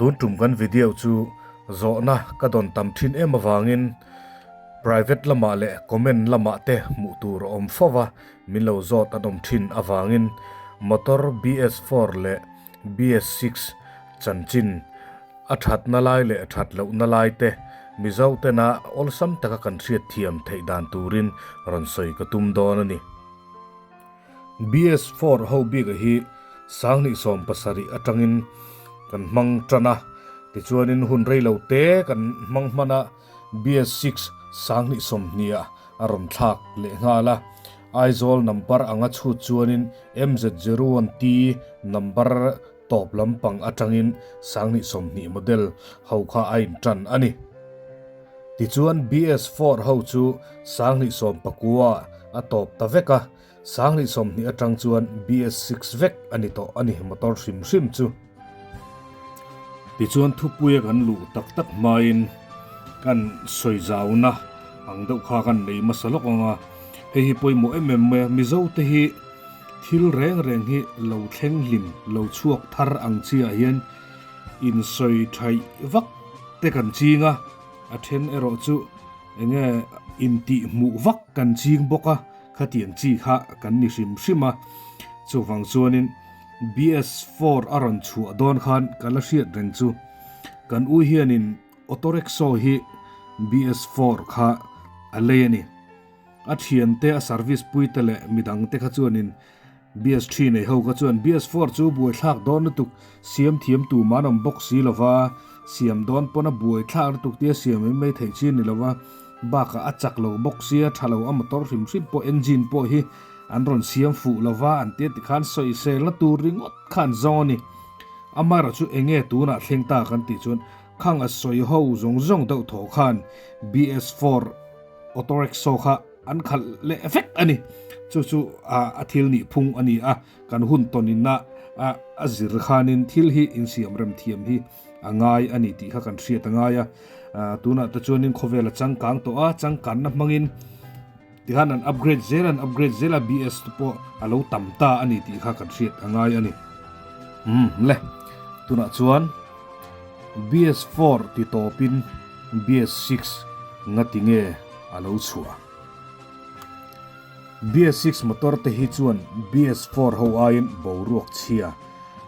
Tun tum kan video chu zawhna ka dawn tam thin em avangin private lamah leh comment lamah te hmuh tur a awm fo va, min lo zawt an awm thin avangin motor BS4 leh BS6 chanchin A thatna lai leh that lohna lai te Mizo tena awlsam taka kan hriat thiam theih dan turin rawn sawi ka tum dawn a ni. BS4 ho bika hi Sanghnih 70 atangin kan hmang tan a, tichuanin hun rei lo te kan hmang hman a, BS6 Sanghnih 20 ah a rawn thlak leh nghal a. Aizawl number anga chhut chuanin MZ01T number Tawp lampang atangin Sanghnih 20 model ho kha a intan a ni. Tichuan BS4 ho chu Sanghnih 19 a tawp ta vek a, Sanghnih 20 atang chuan BS6 vek a ni tawh a ni motor hrim hrim chu. Tichuan thupuia kan luh tak tak hmain kan sawi zauna ang deuh kha kan nei hmasa lawk ang a, hei hi pawimawh em em mai a, Mizo te hi Thil reng reng hi lo thleng hlim, lo chhuak thar ang chiah hian insawi thaih vak te kan ching a, a then erawh chu enge intih hmuh vak kan ching bawk a, khatiang chi kha kan ni hrim hrim a. Chuvang chuanin BS4 a rawn chhuah dawn khan ka la hriat reng chu kan u hianin auto rickshaw hi BS4 kha a lei a ni. A thiante, a service puite leh midangte kha chuanin BS3 nei ho kha chuan BS4 chu buaithlak dawn lutuk, siam thiam tu man awm bawk si lova, siam dawn pawn a buaithlak lutuk tia siam mai mai theih chi a ni lova, bakah a chak lo bawk sia, tha lo a motor hrim hrim pawh engine pawh hi an rawn siam fuh lova an tia tikhan sawiselna tur ringawt kha an zawng a ni. Amaherawhchu enge tunah thleng ta kan tih chuan khang a sawi ho zawng zawng deuh thaw khan BS4 Auto rickshaw kha an khalh leh vek a ni. Chu chu a thil nih phung a ni a, kan hun tawnina a zir khanin thil hi insiam rem thiam hi a ngai a ni tih kha kan hriat a ngai a. Tunah te chuanin khawvel a changkang tawh a, changkanna hmangin tihan an upgrade zel an upgrade zel a, BS te pawh a lo tam ta a ni tih kha kan hriat a ngai a ni. Umm le, tunah chuan BS4 ti tawpin BS6 nga ti nge a lo chhuah? BS6 motor te hi chuan BS4 ho aiin boruak chhia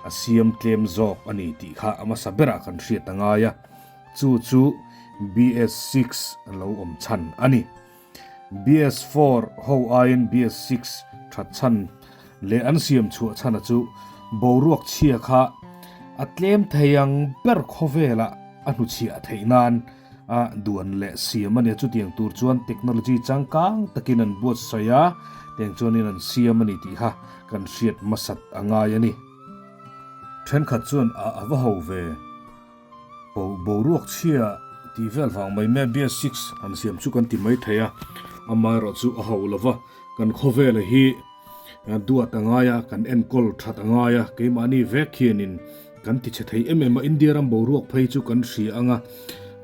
a siam tlem zawk a ni tih kha a hmasa berah kan hriat a ngai a, chu chu BS6 a lo awm chhan a ni. BS4 ho aiin BS6 that chhan leh an siam chhuah chhana chu boruak chhia kha a tlem thei ang ber khawvelah a hnuchhiah theih nan a duan leh siam a nia. Chutiang tur chuan technology changkang takin an buatsaih a, tiang chuanin an siam a ni tih kha kan hriat hmasat a ngai a ni. Thenkhat chuan a a va ho ve. Boruak chhia tih vel vang mai mai BS6 han siam chu kan ti mai thei a, amaherawh chu a ho lo va, kan khawvela hi duat a ngai a, kan enkawl that a ngai a, keimahni vek hianin kan ti chhe thei em em a, India ram boruak phei chu kan hria ang a,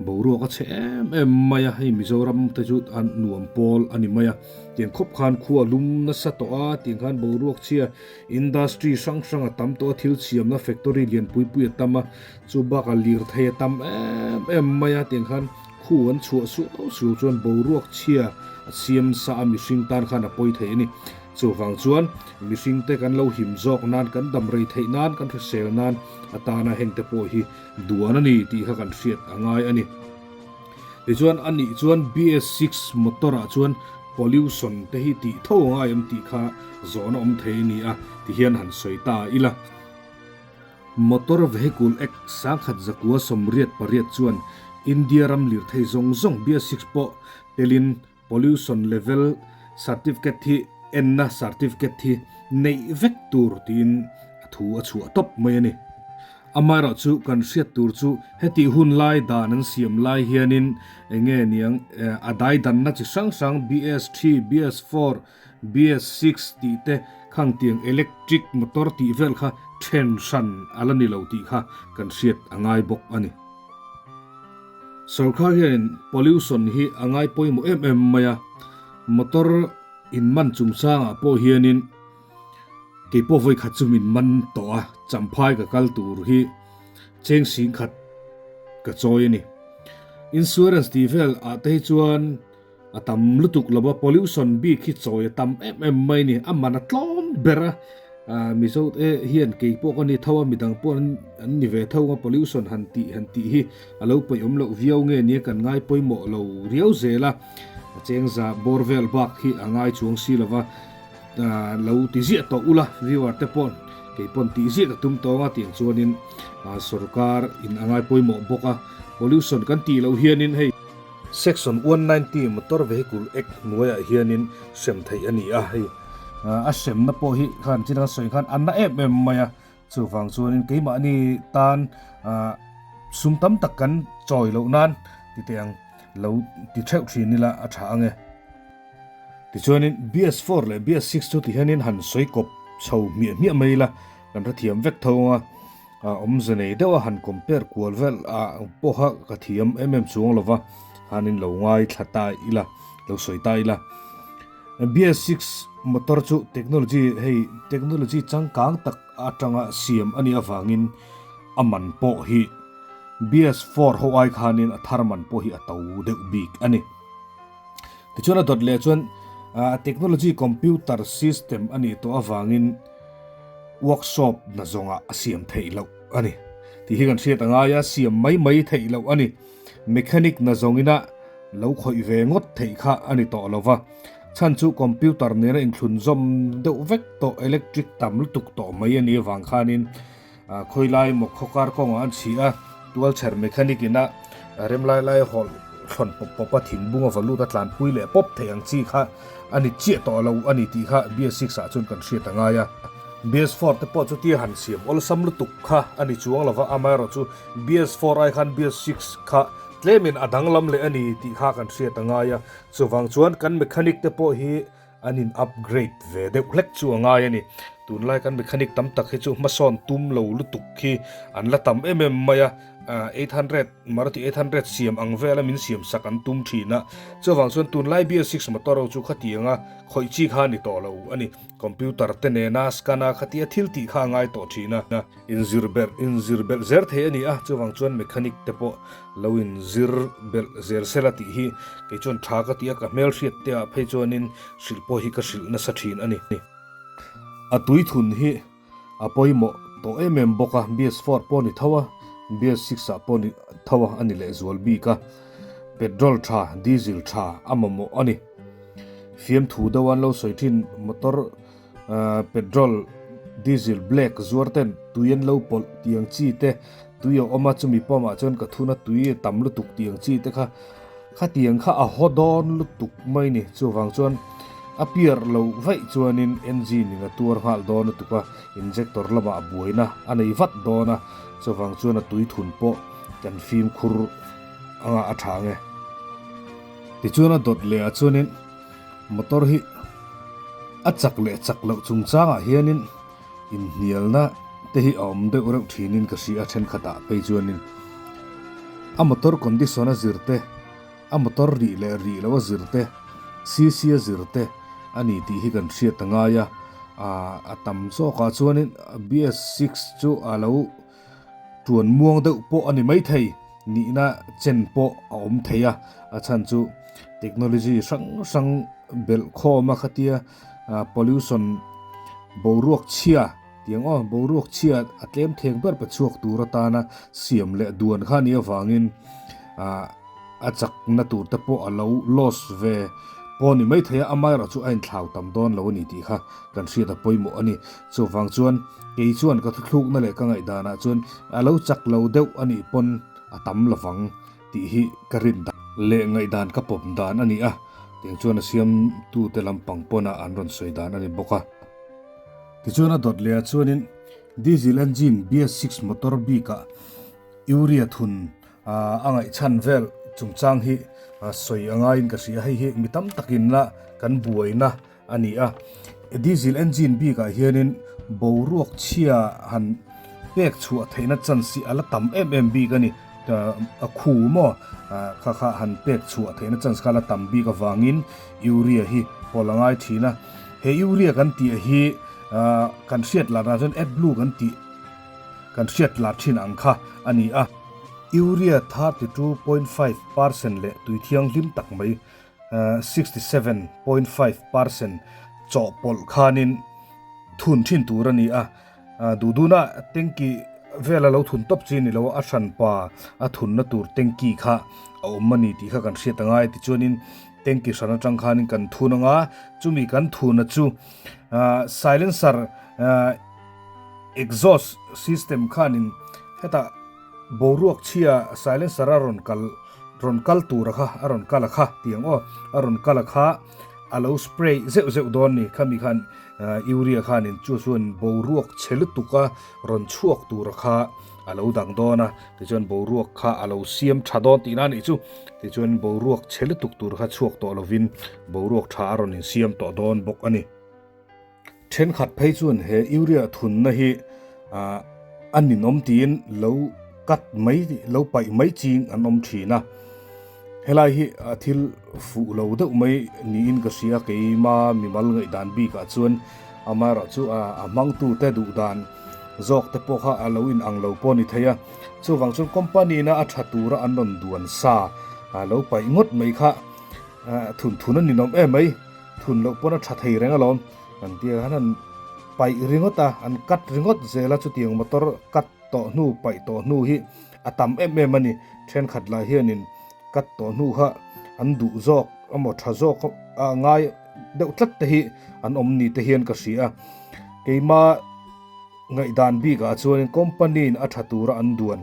boruak a chhe em em mai a, hei Mizoram te chu a nuam pawl a ni mai a, tiang khawp khan khua lum nasa tawh a, tiang khan boruak chhia industry hrang hrang a tam tawh a, thil chhiamna factory lian pui pui a tam a. Chu bakah lirthei a tam em em mai a, tiang khan khu an chhuah suau suau chuan boruak chhia a siam sa a mihring tan khan a pawi thei a ni. Chuvang chuan mihring te kan lo him zawk nan, kan dam rei theih nan, kan hrisel nan atana heng te pawh hi duan a ni tih kha kan hriat a ngai a ni. Tichuan a nih chuan BS6 motor ah chuan pollution te hi tih tho a ngai em tih kha zawhna awm thei a ni a, tihian han sawi ta ila. Motor Vehicle Act 1988 chuan India ram lirthei zawng zawng BS6 pawh telin Pollution Level Certificate hi enna certificate hi neih vek tur tiin a thu a chhuah tawp mai a ni. Amaherawh chu kan hriat tur chu hetih hun lai dan an siam lai hianin enge niang a daidanna chi hrang hrang BS3, BS4, BS6 tih te khang tiang electric motor tih vel kha then hran a la ni lo tih kha kan hriat a ngai bawk a ni. Sorkar hianin pollution hi a ngai pawimawh em em mai a, motor in man chungchangah pawh hianin keipawh vawikhat chu min man tawh a, champhai ka kal tur hi cheng sing khat. ka chawi a ni. Insurance tih vel ah te hi chuan a tam lutuk lo a, pollution bik hi chawi a tam em em mai a ni. A man a tlawm ber a, Mizo te hian kei pawh ka ni tho a, midang pawh an ni ve tho a, pollution han tih han tih hi a lo pawiawm loh viau nge nia kan ngai pawimawh lo riau zel a, a chengza bawr vel bak hi a ngai chuang si lo va. Lo ti ziah tawh ula viewer te pawh kei pawn tih ziah ka tum tawng a tiang chuanin sorkar in a ngai pawimawh bawk a pollution kan tih loh hianin hei section 190 motor vehicle act hnuaiah hianin hrem theih a ni a hei a hremna pawh hi khan chin a sawi khan a na em em mai a chuvang chuanin keimahni tan sum tam tak kan chawi loh nan ti teh ang lo ti theuh thin ila a tha ang e. Tichuanin BS4 leh BS6 chu tihianin han sawi kawp chho hmiah hmiah mai ila, kan hrethiam vek tho ang a, awmze nei deuha han compare kual vel ah pawha ka thiam em em chuang lova, khanin lo ngaithla ta ila, lo sawi ta ila. BS6 motor chu technology hei technology changkang tak atanga siam a nih avangin a man pawh hi BS4 ho ai khanin a thar man pawh hi a to deuh bik a ni. Tichuan a dawt leh chuan technology computer system a nih tawh avangin workshop na zawngah a siam theih loh a ni. Tih hi kan hriat a ngai a, siam mai mai theih loh a ni. Mechanic na zawngina lo khawih ve ngawt theih kha a ni tawh lo va. Chhan chu computer nena inthlunzawm deuh vek tawh electric tam lutuk tawh mai a nih avang khanin Khawilai maw khawkar kawngah an chhi a, tualchher mechanic ina rem lai lai hawlh thlawn pawp pawp a thingbung a va lut a tlanpui leh pawp theih ang chi kha a ni chiah tawh lo a ni tih kha BS6 ah chuan kan hriat a ngai a. BS4 te pawh chutia han siam awlsam lutuk kha a ni chuang lova, amaherawh chu BS4 ai khan BS6 kha tlemin a danglam leh a ni tih kha kan hriat a ngai a, chuvang chuan kan mechanic te pawh hi An in upgrade ve deuh hlek chu a ngai a ni. Tunlai kan mechanic tam tak hi chu hmasawn tum lo lutuk hi an la tam em em mai a, 800, Maruti 800 siam ang vela min siam sak an tum thin a. Chuvang chuan tunlai BS6 motor ho chu khatianga khawih chi kha a ni tawh lo a ni. Computer te nena scan a khatia thil tih kha a ngai tawh thin a. Inzir belh inzir belh zer thei a ni a, chuvang chuan mechanic te pawh lo inzir belh zel sela tih hi kei chuan tha ka ti a, ka hmelhriat te ah phei chuanin hrilh pawh hi ka hrilh nasa thin a ni. A tui thun hi a pawimawh tawh em em bawk a, BS4 pawh ni tho a, BS6 ah pawh ni tho a, a ni lehzual bik a, petrol tha, diesel tha a mamawh a ni. Fiamthu deuh an lo sawi thin motor Petrol, diesel, black zuar ten tui an lo pawlh tih ang chi te, tui a awm a, chumi pump ah chuan ka thun a tui a tam lutuk tih ang chi te kha, khatiang kha a haw dawn lutuk mai ni. Chuvang chuan a piar lo vaih chuanin engine in a tuar nghal dawn lutuk a, injector lamah a buaina a nei vat dawn a, chuvang chuan a tui thun pawh kan fimkhur anga a tha ang e. Tichuan a dawt leh ah chuanin. Motor hi a chak leh chak loh chungchangah hianin inhnialna te hi a awm deuh reuh thinin ka hria a thenkhatah phei chuanin a motor condition a zir te, a motor rih leh rih loh a zir te, cc a zir te a ni tih hi kan hriat a ngai a, a tam zawkah chuanin BS6 chu a lo tuan muang deuh pawh a ni maithei. Nihna chen pawh a awm thei a, a chhan chu technology hrang hrang belh khawm a khatia pollution boruak chhia tiang aw boruak chhia a tlem theng ber pe chhuak tur atana siam leh duan kha nih avangin ah a chakna tur te pawh a lo loss ve pawh a ni maithei a, amaherawhchu a inthlau tam dawn lo a ni tih kha kan hriat a pawimawh a ni. Chuvang chuan kei chuan ka thuthlukna leh ka ngaihdanah chuan a lo chak lo deuh a nih pawn a tam lovang tih hi ka rin dan leh ngaihdan ka pawm dan a ni a, tiang chuan a siamtute lampang pawnah an rawn sawi dan a ni bawk a. Tichuan a dawt leh ah chuanin diesel engine BS6 motor bikah urea thun a ngaihchhan vel chungchang hi sawi a ngaiin ka hria, hei hi mi tam takin la kan buaina a ni a. Diesel engine bikah hianin boruak chhia han pek chhuah theihna chance hi a la tam em em bik a ni. A khu maw kha kha han pek chhuah theihna chance kha a la tam bik avangin urea hi pawlh a ngai thin a. He urea kan tih hi kan hriat latah chuan AdBlue kan tih kan hriat lat thin ang kha a ni a. Urea 32.5% leh tui thianghlim tak mai 67.5% chawhpawlh khanin thun thin tur a ni a. Duhduna tanky vela lo thun tawp chi a ni lo a, a hranpa a thunna tur tanky kha a awm a ni tih kha kan hriat angai tichuanin tanky hran atang khanin kan thun anga chumi kan thuna chu silencer exhaust system khanin hetah boruak chhia silencer a rawn kal rawn kal tura kha a rawn kal a kha tiang aw a rawn kal a kha a lo spray zeuh zeuh dawn ni khami khan Urea khanin chu chuan boruak chhe lutuk a rawn chhuak tura kha a lo dang dawn a tichuan boruak kha a lo siam tha dawn tihna a nih chu tichuan boruak chhe lutuk tur kha chhuak tawh lovin boruak tha a rawn insiam tawh dawn bawk a ni. Thenkhat phei chuan he urea thunna hi a ninawm tiin lo cut mai lo paih mai ching an awm thin a, helai hi a thil fuh lo deuh mai niin ka hria keima mimal ngaihdan bikah chuan amaherawh chu a hmangtu te duh dan zawk te pawh kha a lo in ang lo pawh a ni thei a, chuvang chuan company na a tha tura an rawn duan sa lo paih ngawt mai kha thun thun a ninawm em mai. Thun loh pawn a tha thei reng alawm. Kan tia khan an paih ringawt a, an cut ringawt zel a, chutiang motor cut tawh hnu, paih tawh hnu hi a tam em em a ni. Thenkhat lah hianin cut tawh hnu kha an duh zawk emaw tha zawk a ngai deuh tlat te hi an awm ni te hian ka hria a. Keima ngaihdan bikah chuanin company in a tha tura an duan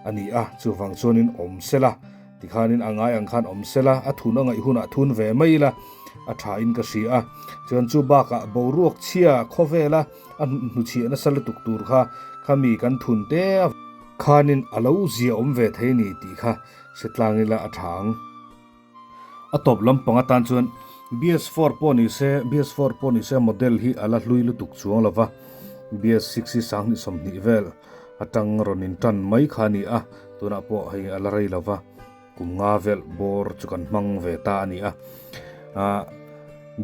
a ni a, chuvang chuanin awm sela. Tikhanin a ngai ang khan awm sela, a thun a ngaih hunah thun ve mai ila a thain ka hria a. Chuan chu bakah boruak chhia khawvela a hnuchhiah nasa lutuk tur kha khami kan thun te khanin a lo zia awm ve thei ni tih kha hre tlang ila a tha ang. A tawp lampang atan chuan BS4 pawh ni se, BS4 pawh ni se model hi a la hlui lutuk chuang lova, BS6 hi 2020 vel atang rawn in tan mai kha a ni a, tunah pawh hei a la rei lo va, kum nga vel bawr chu kan hmang ve ta a ni a. Ahh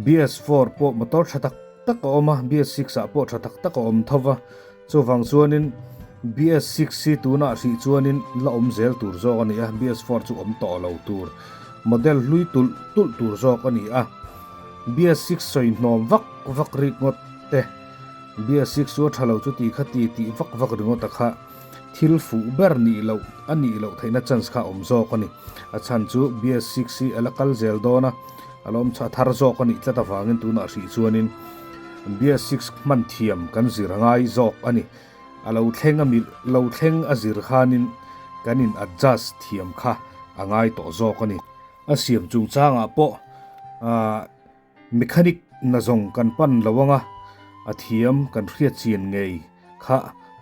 BS4 pawh motor tha tak tak a awm a, BS6 ah pawh tha tak tak a awm tho va, chuvang chuanin BS6 hi tunah hrih chuanin la awm zel tur zawk a ni a, BS4 chu awm tawh lo tur, model hlui tulh tulh tur zawk a ni a. BS6 sawi hnawm vak vak rik ngawt te. BS6 chu a tha lo chu ti kha ti tih vak vak ringawt a kha thil fuh ber nih loh a nih loh theihna chance kha a awm zawk a ni. A chhan chu BS6 hi a la kal zel dawn a, a la awm chah thar zawk a nih tlat avangin tunah hrih chuanin BS6 hman thiam kan zir a ngai zawk a ni. A lo thleng a mil lo thleng a zir khanin kan in adjust thiam kha a ngai tawh zawk a ni. A siam chungchangah pawh aah. Mechanic na zawng kan pan lo anga, a thiam kan hriat chian ngei kha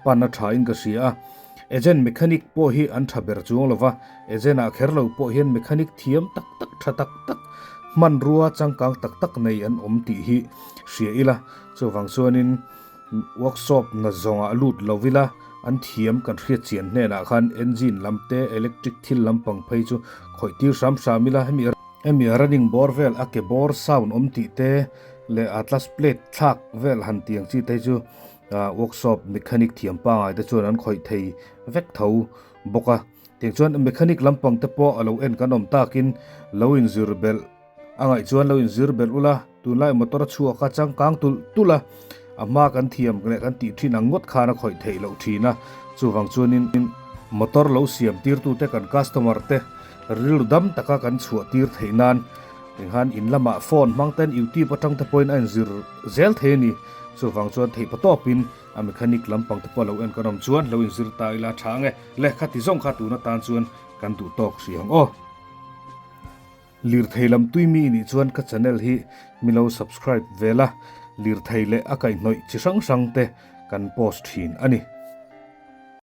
pan a tha in ka hria a. Agent mechanic pawh hi an tha ber chuang lo va, agent ah kher lo pawh hian mechanic thiam tak tak tha tak tak hmanrua changkang tak tak nei an awm tih hi hria ila, chuvang chuanin workshop na zawngah lut lo ila an thiam kan hriat chian hnenah khan engine lam te electric thil lampang phei chu khawih tir hram hram ila hemi Hemi a running bawr vel a ke bawr sound awm tih te leh a clutch plate thlak vel han tih ang chi te chu workshop mechanic thiam pangai te chuan an khawih thei vek tho bawk a. Tiang chuan mechanic lampang te pawh a lo en kan awm takin lo inzir belh a ngaih chuan lo inzir belh ula tunlai motor a chhuak a changkang tulh tulh a, a hma kan thiam leh kan tih thin ang ngawt khan a khawih theih loh thin a, chuvang chuanin motor lo siam tirtute kan customer te Rilru dam taka kan chhuah tir theih nan enghan in lamah phone hmang ten youtube atang te pawhin a inzir zel thei a ni. Chuvang chuan theih patawpin a mechanic lampang te pawh lo en kan awm chuan lo inzir ta ila tha ange. Le khati zawng kha tun atan chuan kan duh tawk hrih ang aw. Lirthei lam tui mi nih chuan ka channel hi mi lo subscribe vel a, lirthei leh a kaihhnawih chi hrang hrang te kan post thin a ni.